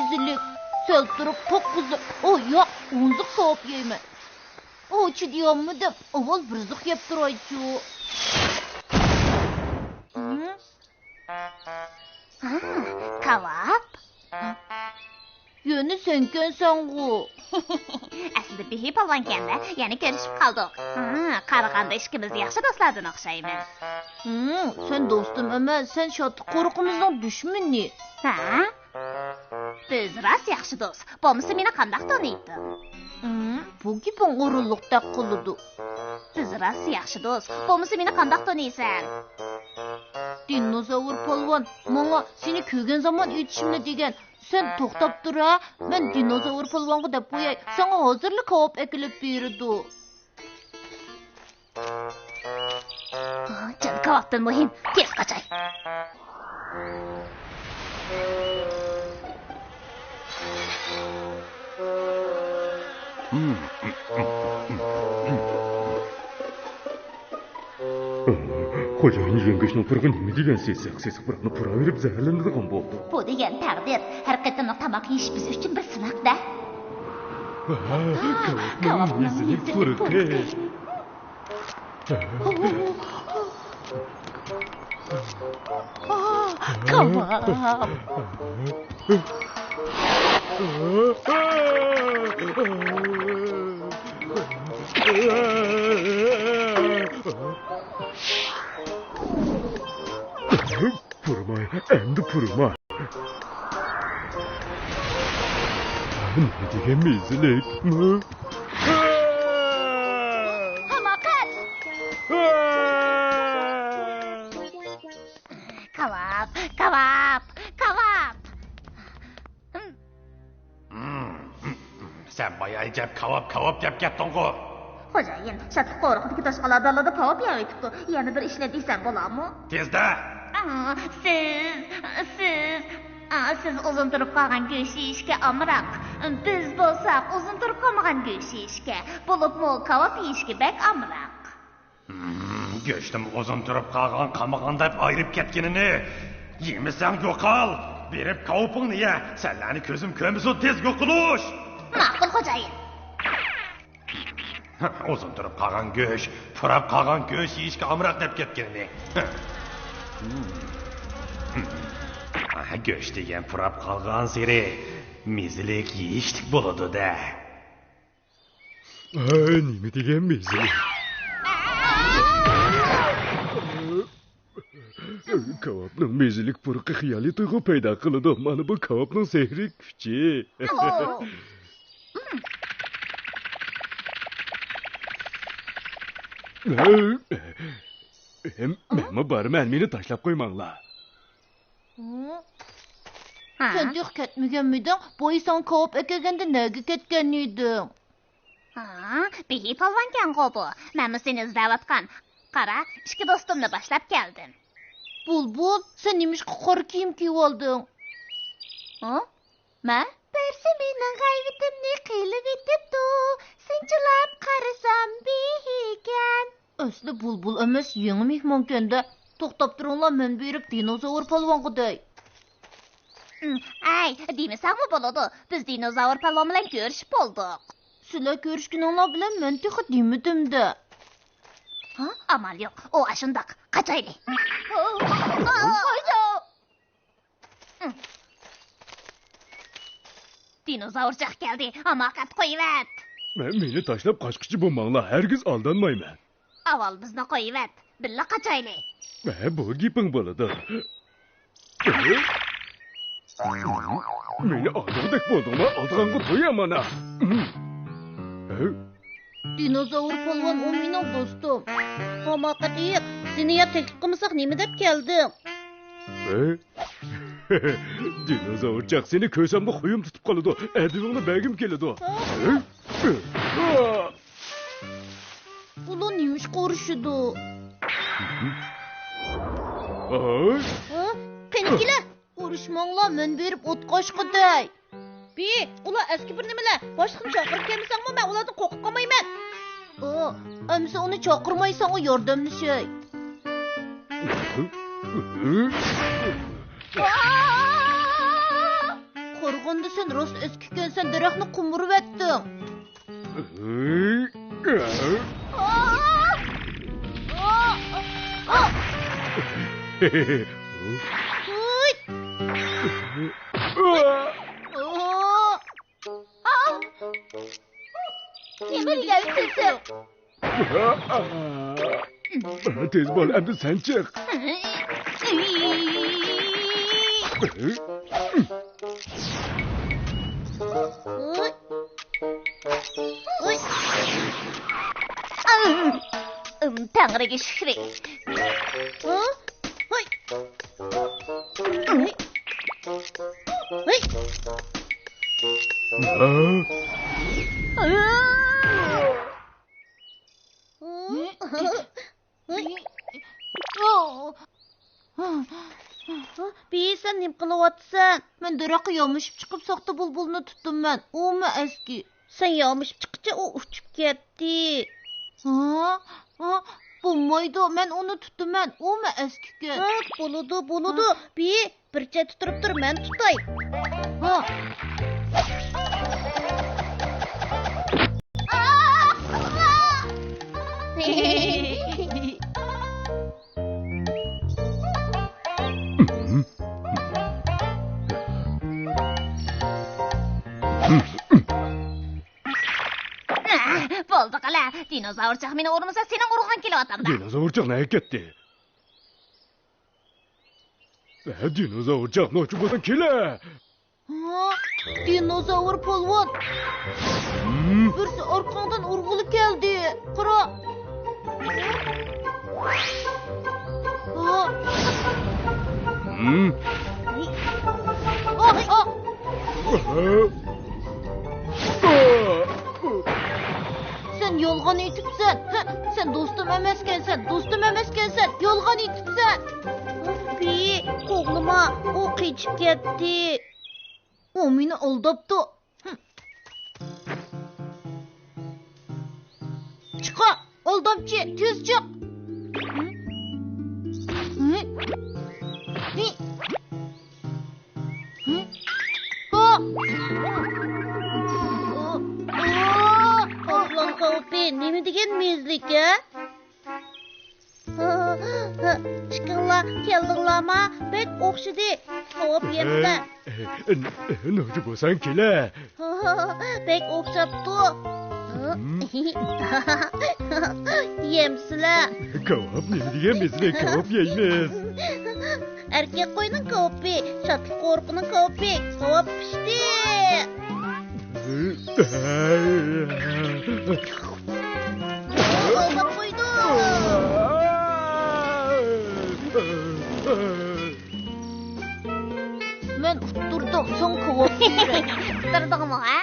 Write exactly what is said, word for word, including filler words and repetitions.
مېزىلىك، سەل تۇرۇپ توققۇزلۇق، ئو ياق، ئونلۇق كاۋاپ يەيمەن. ئو، چىدىيالمىدىم، ئاۋۋال بىر زىق يەپ تۇرايچۇ. ھە؟ ھا، كاۋاپ؟ يەنە سەنكەنسەنغۇ. ئەسلىدە بېھى پالۋانكەن-دە، يەنە كۆرۈشۈپ قالدۇق. ھا، قارىغاندا ئىككىمىز ياخشى دوستلاردىن ئوخشايمىز. ھىم، سەن دوستۇم ئەمەس، سەن شادلىق قورۇقىمىزنىڭ دۈشمىنى. ھە؟ بىز راست ياخشى دوست. بولمىسا مېنى قانداق تونۇيتتۇڭ؟ ھىم، بۇ گېپىڭ ئورۇنلۇقتەك قىلىدۇ. بىز راست ياخشى دوست. بولمىسا مېنى قانداق تونۇيسەن؟ دىنوزاۋر پالۋان ماڭا سېنى كۆرگەن زامان ئېيتىشىمنى دېگەن. سەن توختاپ تۇر ھە، مەن دىنوزاۋر پالۋانغا دەپ قوياي، ساڭا ھازىرلا كاۋاپ ئەكېلىپ بېرىدۇ. جان كاۋاپتىن مۇھىم، تېز قاچاي. خوجايىن، يەڭگۆشنىڭ پۇرىقى نېمە دېگەن سېسىق؟ سېسىق پۇراقنى پۇراۋېرىپ زەھەرلىنىدىغان بولدۇق. بۇ دېگەن تەقدىر. ھەر قېتىملىق تاماق يېيىش بىز ئۈچۈن بىر سىناق-دە. كاۋاپنىڭ مېزىلىك پۇرىقى. كاۋاپ. پۇرىماي، ئەمدى پۇرىماي. نېمە دېگەن مېزىلىك؟ ھاماقەت! كاۋاپ، كاۋاپ، كاۋاپ! سەن بايا ئەجەب كاۋاپ، كاۋاپ دەپ كەتتىڭغۇ؟ خوجايىن، شادلىق قورۇقىدىكى توشقانلار دالىدا كاۋاپ يەۋېتىپتۇ. يەنە بىر ئىشلە دېسەم بولامۇ؟ تېزدە! ئا، سىز، سىز، ئا، سىز ئۇزۇن تۇرۇپ قالغان گۆش يېيىشكە ئامراق. بىز بولساق ئۇزۇن تۇرۇپ قالمىغان گۆش يېيىشكە، بولۇپمۇ كاۋاپ يېيىشكە بەك ئامراق. گۆشنىمۇ ئۇزۇن تۇرۇپ قالغان، قالمىغان دەپ ئايرىپ كەتكىنىنى. يېمىسەڭ يوقال، بېرىپ كاۋىپىڭنى يە، سەنلەرنى كۆزۈم كۆرمىسۇن، تېز يوقىلىش! ماقۇل، خوجايىن. ئۇزۇن تۇرۇپ قالغان گۆش، پۇراپ قالغان گۆش يېيىشكە ئامراق دەپ كەتكىنىنى. گۆش دېگەن پۇراپ قالغانسېرى مېزىلىك، يېيىشلىك بولىدۇ-دە. ھەي، نېمە دېگەن مېزىلىك؟ كاۋاپنىڭ مېزىلىك پۇرىقى خىيالىي تۇيغۇ پەيدا قىلىدۇ. مانا بۇ كاۋاپنىڭ سېھرىي كۈچى. ھەي، مەنمۇ بارىمەن، مېنى تاشلاپ قويماڭلار. ھە؟ سەن تېخى كەتمىگەنمىدىڭ؟ بويى ساڭا كاۋاپ ئەكەلگەندە نەگە كەتكەن ئىدىڭ؟ ھا، بېھى پالۋانكەنغۇ بۇ. مەنمۇ سېنى ئىزدەۋاتقان. قارا، ئىككى دوستۇمنى باشلاپ كەلدىم. بۇلبۇل، سەن نېمىشقا قارا كىيىم كىيىۋالدىڭ؟ ھە؟ مەن؟ بىرسى مېنىڭ غەيۋىتىمنى قىلىۋېتىپتۇ. سىنچىلاپ قارىسام، بېھىكەن. ئەسلى بۇلبۇل ئەمەس، يېڭى مېھمانكەن-دە. توختاپ تۇرۇڭلار، مەن بېرىپ دىنوزاۋر پالۋانغا دەي. ئەي، دېمىسەڭمۇ بولىدۇ. بىز دىنوزاۋر پالۋان بىلەن كۆرۈشۈپ بولدۇق. سىلەر كۆرۈشكىنىڭلار بىلەن مەن تېخى دېمىدىم-دە. ھا، ئامال يوق. ئۇ ئاشۇنداق. قاچايلى. دىنوزاۋرچاق كەلدى، ھاماقەت قويۇۋەت. مەن، مېنى تاشلاپ قاچقۇچى بولماڭلار، ھەرگىز ئالدانمايمەن. ئاۋۋال بىزنى قويۇۋەت، بىللە قاچايلى. ھە، بۇ گېپىڭ بولىدۇ. مېنى ئالدىغۇدەك بولدۇڭلار، ئالدىغانغا توي ئامانا. دىنوزاۋر پالۋان، ئۇ مېنىڭ دوستۇم. ھاماقەت ئېيىق، سېنى يا تەكلىپ قىلمىساق نېمە دەپ كەلدىڭ؟ دىنوزاۋرچاق، سېنى كۆرسەملا خۇيۇم تۇتۇپ قالىدۇ، ئەدىپىڭنى بەرگۈم كېلىدۇ. ئۇلار نېمىشقا ئۇرۇشىدۇ؟ ھە؟ قېنى كېلە! ئۇرۇشماڭلار، مەن بېرىپ ئوتقا ئاشقۇدەي. بى، ئۇلار ئەسكى بىر نېمىلەر. باشلىقنى چاقىرىپ كەلمىسەڭمۇ، مەن ئۇلاردىن قورقۇپ قالمايمەن. ئا، ئەمسە ئۇنى چاقىرماي ساڭا ياردەملىشەي. قارىغاندا سەن راست ئەسكى ئىكەنسەن، دەرەخنى قومۇرۇۋەتتىڭ. نېمە دېگەن سۆزۈڭ؟ تېز بول، ئەمدى سەن چىق. تەڭرىگە شۈكرى. بىي، سەن نېمە قىلىۋاتىسەن؟ مەن دەرەخكە يامىشىپ چىقىپ ساختا بۇلبۇلنى تۇتتۇم مەن. ئۇمۇ ئەسكى. سەن يامىشىپ چىققىچە ئۇ ئۇچۇپ كەتتى. ھا؟ ھا؟ بولمايدۇ، مەن ئۇنى تۇتتۇم مەن. ئۇمۇ ئەسكىكەن. ھا، بولىدۇ، بولىدۇ. ھا؟ بىي، بىر چەتتە تۇرۇپ تۇر، مەن تۇتاي. ھا. بولدى قىلە، دىنوزاۋرچاق مېنى ئۇرمىسا، سېنىڭ ئۇرغۇڭ كېلىۋاتامدا. دىنوزاۋرچاق نەگە كەتتى؟ ھە، دىنوزاۋرچاق، نوچى بولساڭ كېلە. ھا؟ دىنوزاۋر پالۋان! ھىم؟ بىرسى ئارقاڭدىن ئۇرغىلى كەلدى. قارا! ھا؟ ھىم؟ ئا، ئا! سەن يالغان ئېيتىپسەن. ھە، سەن دوستۇم ئەمەسكەنسەن، دوستۇم ئەمەسكەنسەن، يالغان ئېيتىپسەن. بىي، قوغلىما، ئۇ قېچىپ كەتتى. ئۇ مېنى ئالداپتۇ. چىقا، ئالدامچى، تېز چىق. قوغلان خەۋپى نېمە دېگەن مېزىلىك، ھە؟ چىقىڭلار، كەلدىڭلارما؟ بەك ئوخشىدى. خەۋپ يەمسىلەر. نوچى بولساڭ كېلە. بەك ئوخشاپتۇ. يەمسىلەر. كاۋاپ نېمە دېگەن مېزىلىك، كاۋاپ يەيمىز. ئەركەك قوينىڭ كاۋىپى، شادلىق قورۇقىنىڭ كاۋىپى، كاۋاپ پىشتى. ئالداپ قويدۇ. مەن ئۇتتۇردۇم، ساڭا كاۋاپ بېرەي. ئۇتتۇردۇڭمۇ، ھە؟